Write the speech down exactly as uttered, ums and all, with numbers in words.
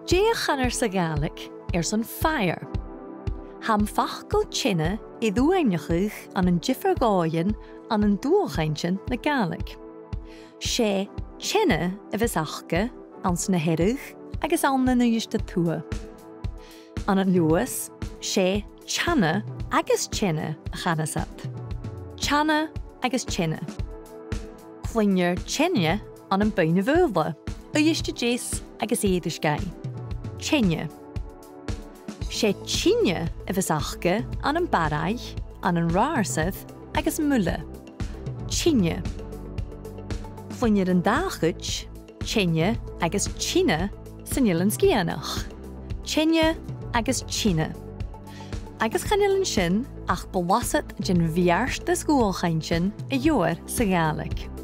Dè a chanar sa Ghàidhlig airson fire? Tha am facal teine air fhuaimneachadh ann an diofar dhòighean ann an dualchainntean na Gàidhlig. 'S e teine a bhios aca anns na Hearadh agus ann an Uibhist a Tuath. Ann an Leòdhas, 's e teanna agus teine a chanas iad. Teanna agus teine. Cluinnear teine ann am Beinn na Faoghla, Uibhist a Deas agus Èirisgeigh. Teine. 'S e tine a bhios aca ann am Barraigh, ann an Ratharsair agus Muile. Tine. Cluinnear an dà chuid, teine agus tine, san Eilean Sgitheanach. Teine agus tine. Agus chan eil an sin ach blasad den bheartas dhualchainntean a gheibhear sa Ghàidhlig.